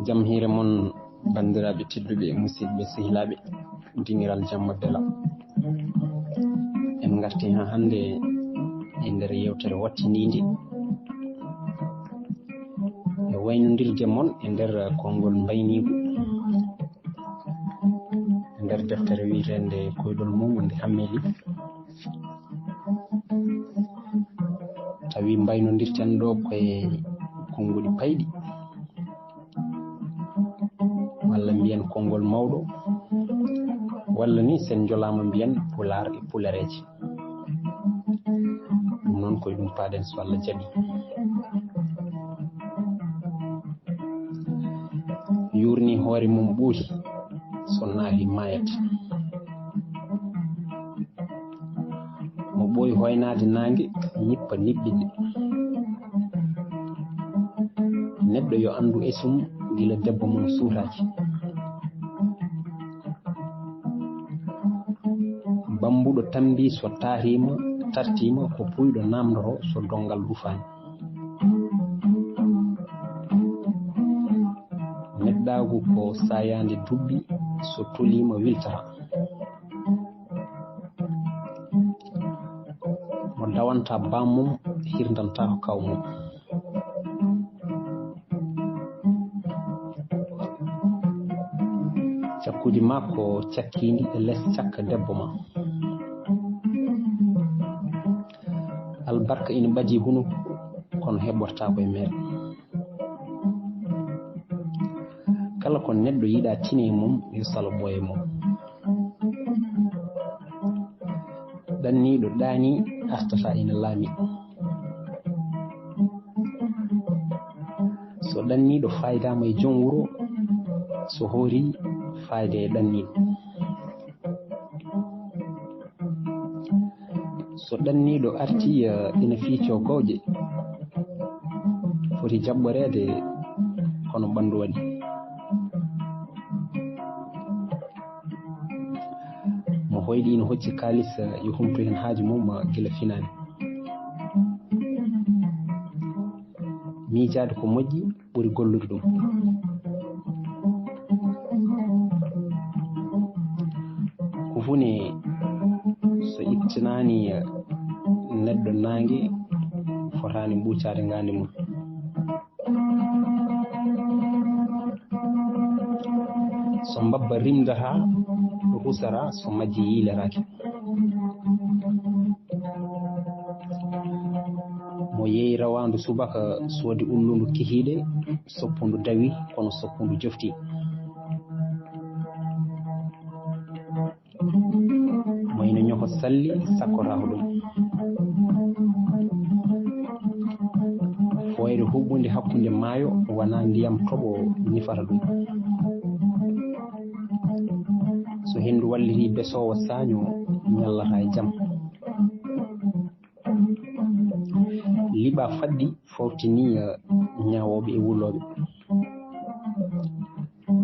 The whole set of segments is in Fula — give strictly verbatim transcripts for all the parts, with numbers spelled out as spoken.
Jam hiire mon, banndiraaɓe tedduɓe e musidɓe sehilaaɓe, dingiral jamma bela. En ngarti haa hannde e nder yeewtere wattiniinde e waynondirde mon e nder konngol mbayniigu e nder deftere wiyeteende Koyɗol mum nde Hammeli. Tawi mbaynondirten ɗo koye konnguɗi payɗi, walla mbiyen konngol mawɗo, walla ni sen njolaama mbiyen pulaar e pulareeje. Ɗum noon koye ɗum paaɗen so Allah jaɓi. Yuurni hoore mum ɓooyi, so naahi maayat. Mo ɓooyi hoynaade naange, ñippa niɓɓiɗe. Neɗɗo yo anndu esum gila debbo mum suutaaki. Bambuɗo tambi so taariima, tartiima ko puyɗo naamndoro so donngal rufaani. Neɗɗaagu ko saayaande duɓɓi, so toliima wiltata. Mo dawanta bammum, hirdantaako kawmum. Cakkuuji makko cakkiindi e les cakka debbo ma. Albarka ina ɓadii hunuko, kono heɓortaako e meere. Kala ko neɗɗo yiɗa tine e mum, yo salo ɓooye mum. Ɗanniiɗo ɗaani artata ina laami. So ɗanniiɗo faydaama e joom wuro, so hoori fayde e ɗanniiɗo. So ɗanniiɗo arti, eh, ina fiicoo gawƴe, foti jaɓɓoreede kono ɓanndu waɗi. Mo hoyɗi ina hocci kaalis, eh, yo humtu heen haaju mum, eh, gila finaani. Miijaade ko moƴƴi ɓuri gollude ɗum. Ko fuu ne so ittanaani neɗɗo naange, fotaani ɓuucaade ngaandi mum. So mbabba rimdata, rusata, so majji yiilataake. Mo yeeyi rawaandu subaka soodi ullundu kihiiɗe, soppundu dawi, kono soppundu jofti. Mo ina ñoho salli, sakkotaako ɗum. Fooyre huɓɓunde hakkunde maayo, wonaa ndiyam toɓo ñifata ɗum. So henndu walliti besoowo saaño, ñallata e jam. Liɓa faɗɗi fawtini, eh, ñaawooɓe e wulooɓe.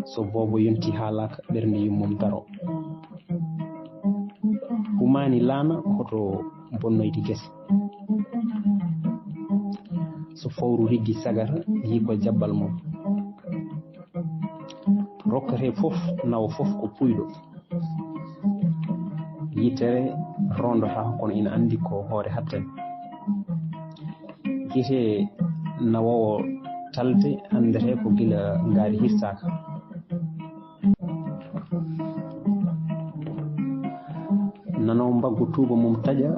So boobo yonti haalaaka, ɓernde yummum daro. Humaani laana hoto bonnoyde gese. So fowru riggi sagata, yii ko jabbal mum. Rokkete fof, nawa fof ko puyɗo. Yitere rondotaako, kono ina anndi ko hoore hattani. Gite nawoowo talde anndete ko gila ngaari hirtaaka. Nanoowo mbaggu tuuba mum taƴa,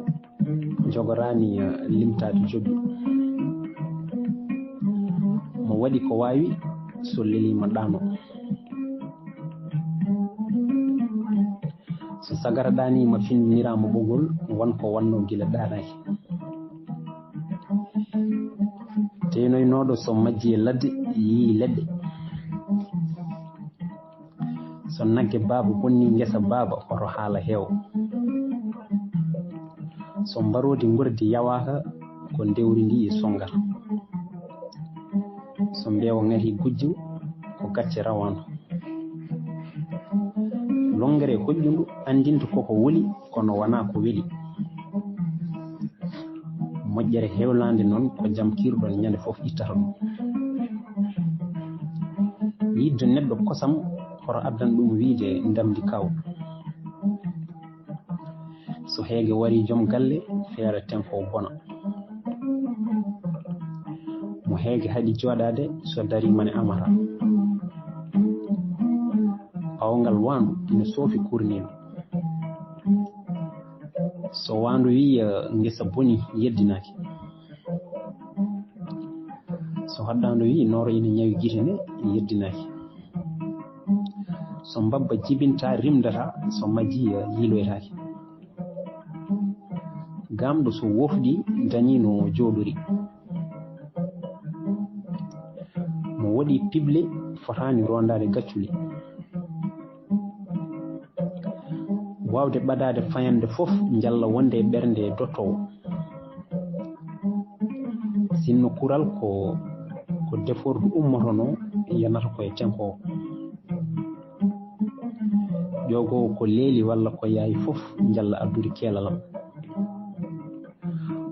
jogoraani, eh, limtaade jogi. Mo waɗi ko waawi, so leliima ɗaano. So sagara ɗaaniima, findiniraama ɓoggol, won ko wannoo gila ɗaanaaki. Teenoynooɗo so majji e ladde, yii leɗɗe. So nagge baaba bonni ngesa baaba, hoto haala heew. So mbaroodi ngordi yawaaka, ko ndewri ndi e songata. So mbeewa ŋati gujjo, ko gacce rawaandu. Lonngere hoƴƴundu anndinta koko wuli, kono wonaa ko weli. Moƴƴere hewlaande noon ko jam kiirɗon ñande fof ittata ɗum. Yidde neɗɗo kosam, hoto addan ɗum wiyde ndamndi kaw. So heege warii joom galle, feere tenko bona. Mo heege haɗi jooɗaade, so dariima ne amara. Ɓaawo ngal waandu ina soofi kurniiɗo. So waandu wii, eh, ngesa boni, yeddinaaki. So haddaandu wii nooro ina ñawi gite ne, yeddinaaki. So mbabba jibinta, rimdata, so majji, eh, yiiloytaaki. Gaamɗo so wofɗi, dañi no jooɗori. Mo waɗi piɓle, fotaani rondaade gacculi. Waawde ɓadaade fayannde fof, njalla wonde e ɓernde dottoowo. Sinno kural ko, ko defordu ummotono, yanata ko e tenko o. Ƴoogoowo ko leeli walla ko yaawi fof, njalla addude keelalam.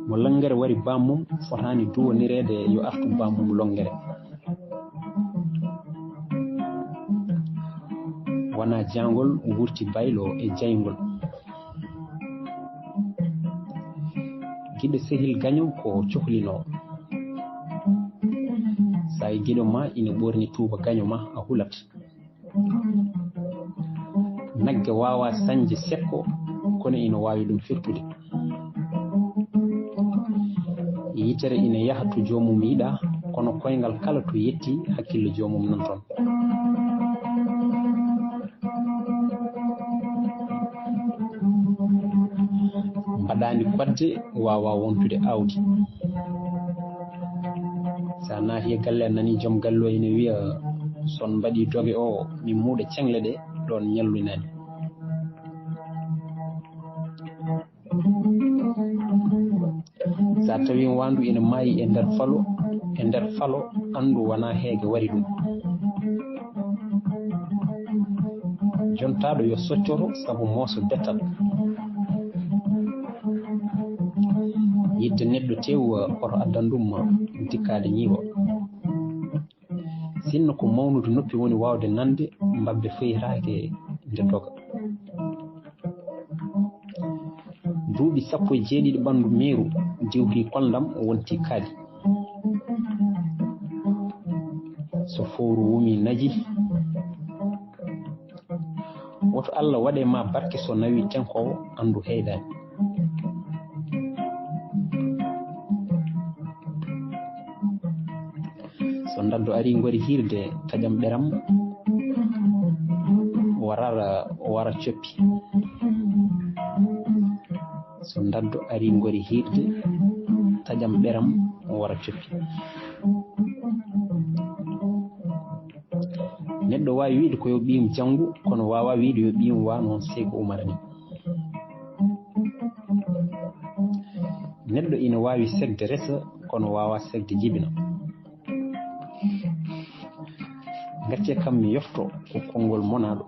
Mo lanngere wari baammum, fotaani duwonireede yo artu baammum lonngere. Wona jaangol wurti baylo e jayngol. Giɗo sehil gaño ko cohlinoo. So a giɗo ma ina ɓorni tuuba gaño ma, a hulat. Nagge waawaa sañde sekko, kono ina waawi ɗum firtude. Yitere ina yaha to joomum yiɗaa, kono koyngal kala to yetti, hakkille joomum nan toon. Mbaɗaandi koɗde waawaa wontude aawdi. So a naati e galle, a nanii joom galle o ina wiya, "So on mbaɗii doge o, mi muuɗa ceŋle ɗe, ɗoon ñallinaani." So a tawii waandu ina maayi e nder falo, e nder falo, anndu wonaa heege wari ɗum. Jontaaɗo yo soccoto, sabu mooso bettal. Yidde neɗɗo tew, oto addan ɗum dikkaade ñiiwa. Sinno ko mawnude noppi woni waawde nande, mbabbe feytaake nde doga. Duuɓi sappo e jeeɗiɗi ɓanndu meeru diwti koldam, wonti kaaɗi. So fowru wumi naji, woto Allah waɗe ma barke, so nawi tenkoowo, anndu heydaani. So ndaddo ari ngori hiirde, taƴam ɓeram, warar, wara coppi. So ndaddo ari ngori hiirde, taƴam ɓeram, wara coppi. Neɗɗo waawi wiide ko yo ɓiyum janngu, kono waawaa wiide yo ɓiyum wa noon Seyku Umar ni. Neɗɗo ina waawi segde resa, kono waawaa segde jibina. Ngaccee kam mi yofto ko konngol monaaɗo.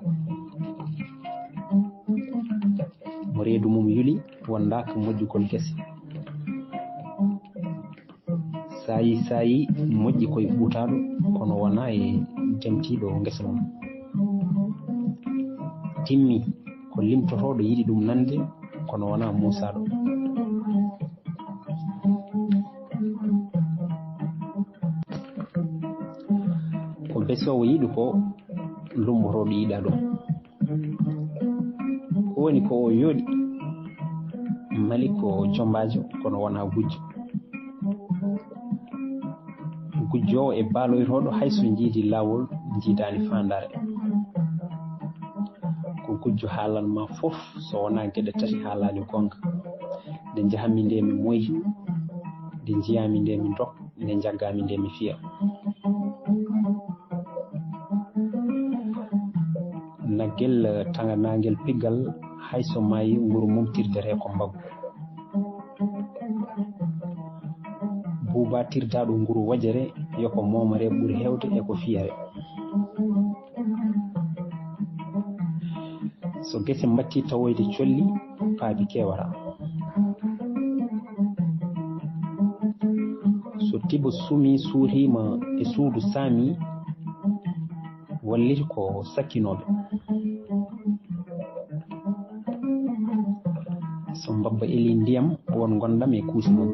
Mo reedu mum yuli, wondaaka moƴƴugol gese. Saayi saayi moƴƴi koye ɓutaaɗo, kono wonaa e demtiiɗo ngesa mum. Timmi ko limtotooɗo yiɗi ɗum nande, kono wonaa muusaaɗo. Ko besoowo yiɗi ko, lumbotooɗo yiɗaa ɗum. Ko woni ko o yooɗi? Mali ko combaajo, kono wonaa gujjo. Gujjoowo e baaloyrooɗo, hay so njiidi laawol, njiidaani faandaare. Ko gujjo haalan ma fof, so wonaa geɗe tati haalaani goonga. Nde njahammi nde mi moyhi, nde njiyaami nde mi dok, nde njaggaami nde mi fiya. Naggel tanganaangel piggal, hay so maayi, nguru mum tirdetee ko mbaggu. Buuba tirdaaɗo nguru wojere, yo ko moomre ɓuri heewde e ko fiyere. So gese mbattii tawoyde colli, paabi keewata. So tibo sumii suuriima e suudu saami, Walliti ko sakkinooɓe. So mbabba eli ndiyam, won ngonɗam e kuusi mum.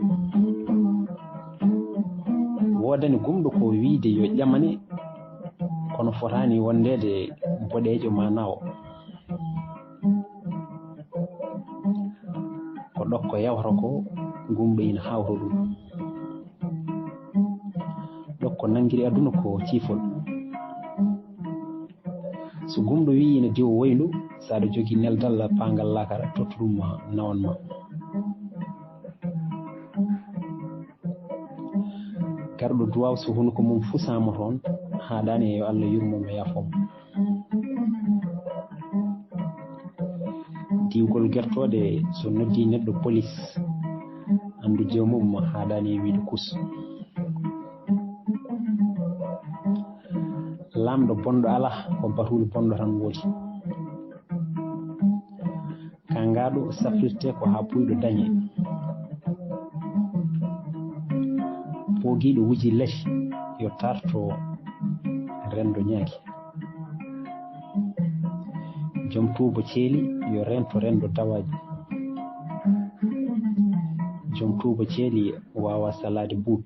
Woodani gumɗo ko wiyde yo ƴamane, kono fotaani wondeede boɗeejo ma nawo. Ko ɗokko yawata ko, gumɗo ina hawta ɗum. Ɗokko nanngiri aduna ko ciifol. So gumɗo wii ina diwa woyndu, so aɗa jogii neldal paangal laakara, tottu ɗum nawan ma. Garɗo duwaaw so hunuko mum fusaama toon, haaɗaani e yo Allah yurmo mo yaafo mo. Diwgol gertooɗe so noddi neɗɗo polis, anndu joomum haaɗaani e wiide kus. Laamɗo bonɗo alaa, ko batuuɗo bonɗo tan woodi. Kangaaɗo safrirte ko haa puyɗo dañe. Poogiiɗo wuji lati yo tarto renndo ñaaki. Joom tuuba ceeli yo rento renndo dawaaji. Joom tuuba ceeli waawa salaade buubi.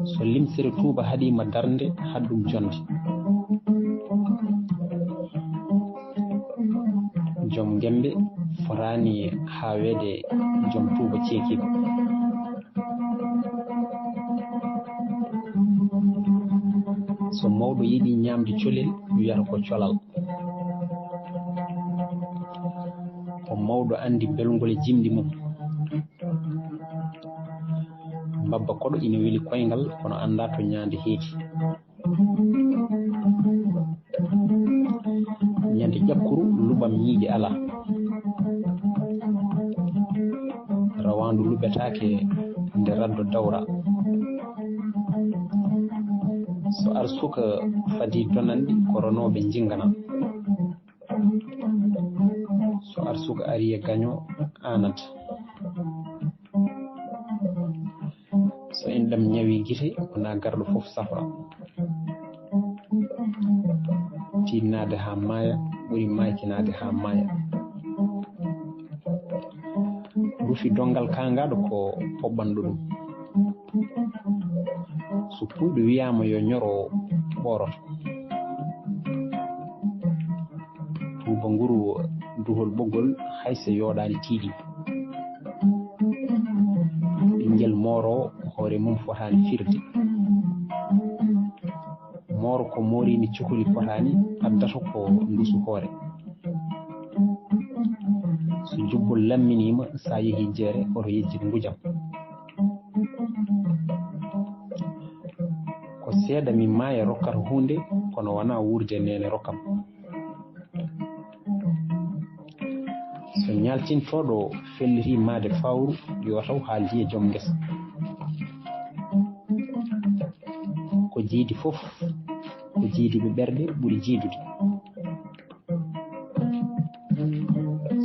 So limsere tuuba haɗiima darnde, haɗ ɗum jonde. Joom ngembe fotaani haaweede joom tuuba ceekiiɗo. So mawɗo yiɗi ñaamde colel, wiyata ko colal. Ko mawɗo anndi belngol e jimɗi mum. Mbabba koɗo ina weli koyngal, kono anndaa to ñaande heedi. Ñande ƴakkuru, luɓam ñiiƴe alaa. Rawaandu luɓetaake nde raddo dawra. So arsuka fadii donanɗi, ko ronooɓe njingana. So arsuka arii e gaño, aanat. So enɗam ñawii gite, wonaa garɗo fof safra. Tiiɗnaade haa maaya ɓuri maaytinaade haa maaya. Rufi donngal kaangaaɗo ko poɓɓanɗo ɗum. So puyɗo wiyaama yo ñoro, ɓooroto. Tuuba nguru duhol ɓoggol, hay so yooɗaani tiiɗi. Ɓinngel mooroowo hoore mum fotaani firde. Mooro ko mooriimi cukuli potaani, addata ko ndusu hoore. So jubbol lamminiima, so a yehii jeere, oto yejjit ngujam. Ko seeɗa mi maaya rokkata huunde, kono wonaa wuurde neene rokkam. So ñaaltintooɗo felliti maayde fawru, yo taw haaldi e joom ngesa. Ko jiidi fof, ko jiiduɓe ɓerɗe ɓuri jiidude.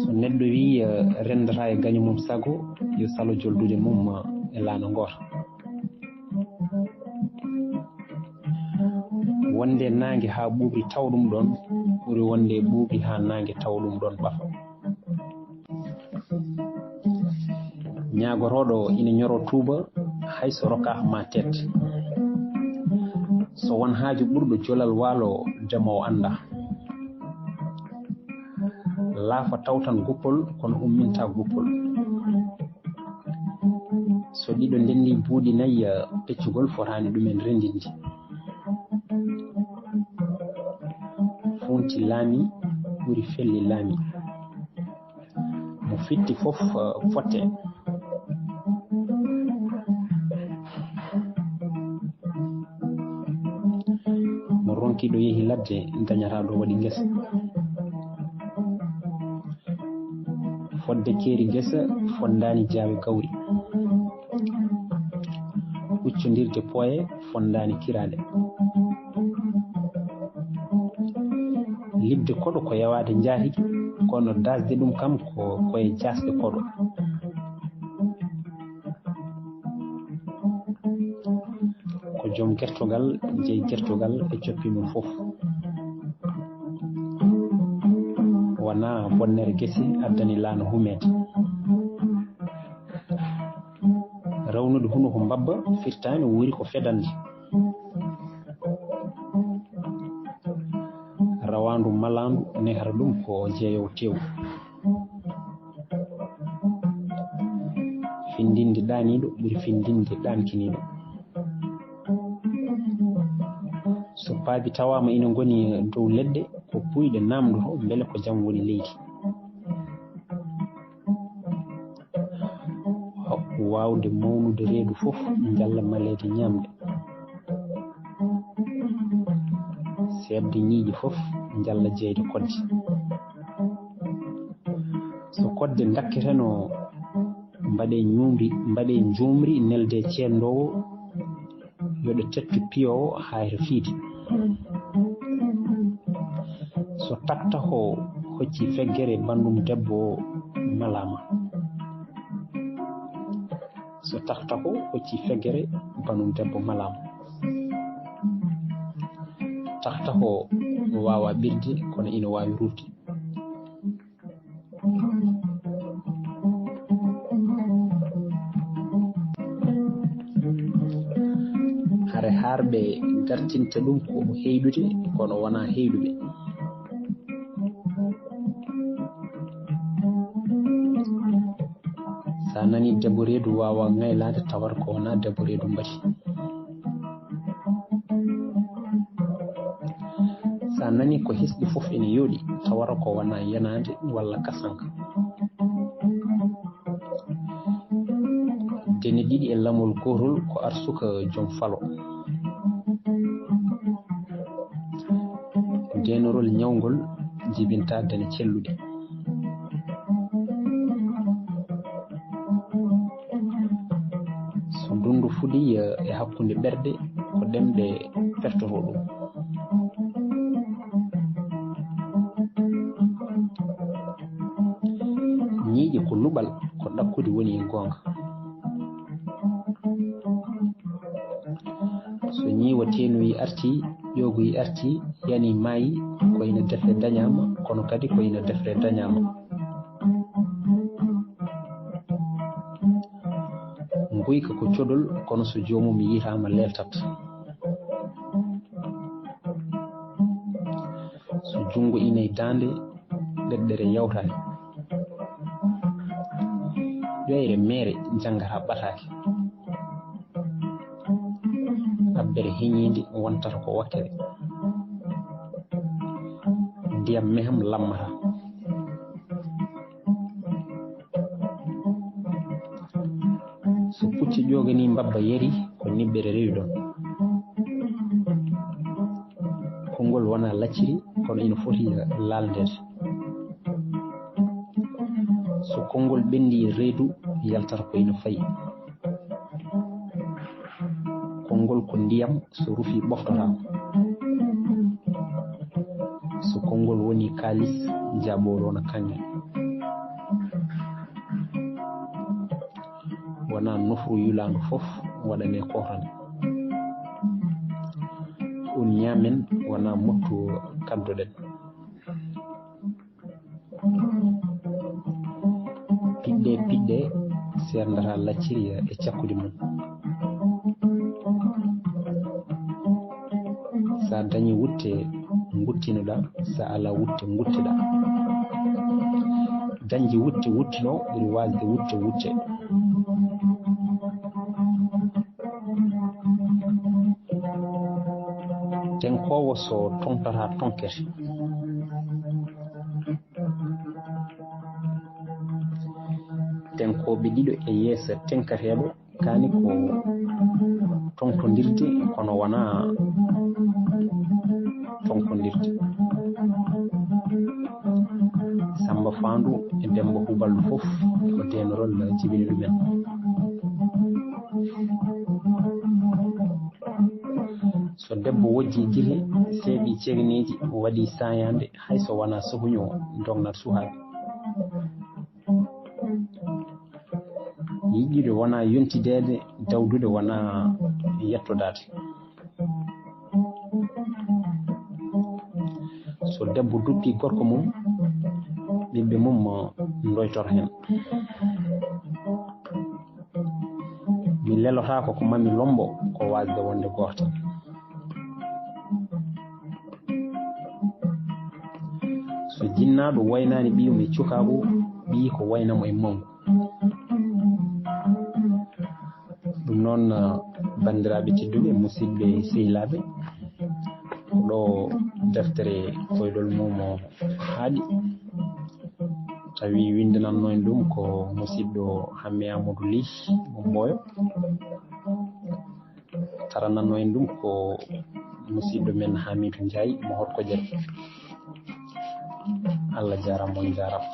So neɗɗo wii, eh, renndata e gaño mum sago, yo salo joldude mum, eh, e laana ngoota. Wonde naange haa ɓuuɓri taw ɗum ɗoon ɓuri wonde ɓuuɓri haa naange taw ɗum ɗoon ɓafa. Ñaagorooɗo ina ñoro tuuba, hay so rokaaka ma teet. So won haaju ɓurɗo jolal waalo, demoowo anndaa. Laafa tawtan guppol, kono umminta guppol. So ɗiɗo ndenndi buuɗi nayi, peccugol fotaani ɗumen renndinde. Fuunti laami ɓuri felli laami. Mo fitti fof, eh, fotte. Mo ronki ɗo yehi ladde, dañata ɗo waɗi ngesa. Fodde keeri ngesa fonndaani jaawe gawri. Huccondirde pooye fonndaani kiraale. Liɓde koɗo ko yawaade njaatigi, kono daasde ɗum kam ko koye jaasde koɗo. Ko Joom gertogal, jeyi gertogal e coppi mum fof. Wonaa bonnere gese addani laana humeede. Rawnude hunuko mbabba firtaani wuri ko fedande. Rawaandu malaandu nehra ɗum ko jeeyowo tew. Findinde ɗaaniiɗo ɓuri findinde ɗaankiniiɗo. So paabi tawaama ina ngoni dow leɗɗe, ko puuyɗe naamndoto mbele ko jam woni leydi. Waawde mawnude reedu fof njalla maleede ñaamde. Seeɓde ñiiƴe fof njalla jeyde kodde. So kodde ndakketeno, mbaɗe ñuumri, mbaɗe njuumri nelde ceendoowo, yo ɗo tettu piyoowo haa to fiidi. So taktaho hocci feggere, banndum debbo malaama. So taktaho hocci feggere, banndum debbo malaama. Taktaho waawa ɓirde, kono ina waawi ruurde. Hare harɓe dartinta ɗum ko heyɗude, kono wonaa heyɗuɓe. So a nanii debbo reedu waawa ŋaylaade, tawata ko wonaa debbo reedu mbati. So a nanii ko hisɗi fof ina yooɗi, tawata ko wonaa yenaande walla kasanka. Dene ɗiɗi e lamol gootol ko arsuka joom falo. Deenorol ñawngol jibinta dene celluɗe. So ndunngu fuɗii e hakkunde ɓerɗe, ko ɗemɗe pertotoo ɗum. Ñiiƴe ko luɓal, ko ɗakkude woni e goonga. So ñiiwa teenoyi artii, ƴoogoyi artii, yani maayi, ko ina defre dañaama, kono kadi ko ina defre dañaama. Nguyka ko codol, kono so joomum yiytaama leeltat. So junngo ina e daande, ɗeɗɗere yawtaani. Ƴoyre meere janngataa ɓataake. Abbere heñiinde wontata ko wakkere. Ndiyam meham lammataa. So pucci ƴooganii mbabba yari, ko niɓɓere rewi ɗon. Konngol wonaa lacciri, kono ina foti laalndeede. So konngol ɓenndii reedu, yaltata ko ina fayi. Konngol ko ndiyam, so rufii ɓoftotaako. So konngol woni kaalis, jaaɓooro wona kaŋŋe. Wonaa nofru yulaandu fof waɗanee kootane. Un ñaamen, wonaa mottu kaddoɗen. Piɗɗe piɗɗe seerndataa lacciri e cakkudi mum. So a dañii wutte, nguttinoɗaa, so a alaa wutte, ngutteɗaa. Dañde wutte wuttinoo ɓuri waasde wutte wutte. Teŋkoowo so toŋtataa toŋkete. Teŋkooɓe ɗiɗo e yeeso teŋkateeɗo kaani ko toŋtondirde, kono wonaa toŋtondirde. Sammba Faandu e Demmba Huballu fof ko deenorol jibini ɗumen. So debbo wojjii gite, seeɓii cegeneeji, waɗii saayaande, hay so wonaa sohuño, dognat suhaaɓe. Yiɗude wonaa yontideede, dawdude wonaa yettodaade. So debbo duppi gorko mum, ɓiɓɓe mum ndoytor heen. Mi lelotaako ko mami lombo ko waasde wonde gooto. So jinnaaɗo waynaani ɓiyum e cukaagu, ɓiyi ko wayna mo e manngu. Ɗum noon, banndiraaɓe tedduɓe, musidɓe sehilaaɓe, ko ɗo deftere koyɗol mum o haaɗi. Tawi winndanannoo en ɗum ko musidɗo Hamme Amadou Ly mo Mboyo. Taranannoo en ɗum ko musidɗo men Hamidou Ndiaye mo Hotko Jabi. Allah jaaraama, on njaaraama.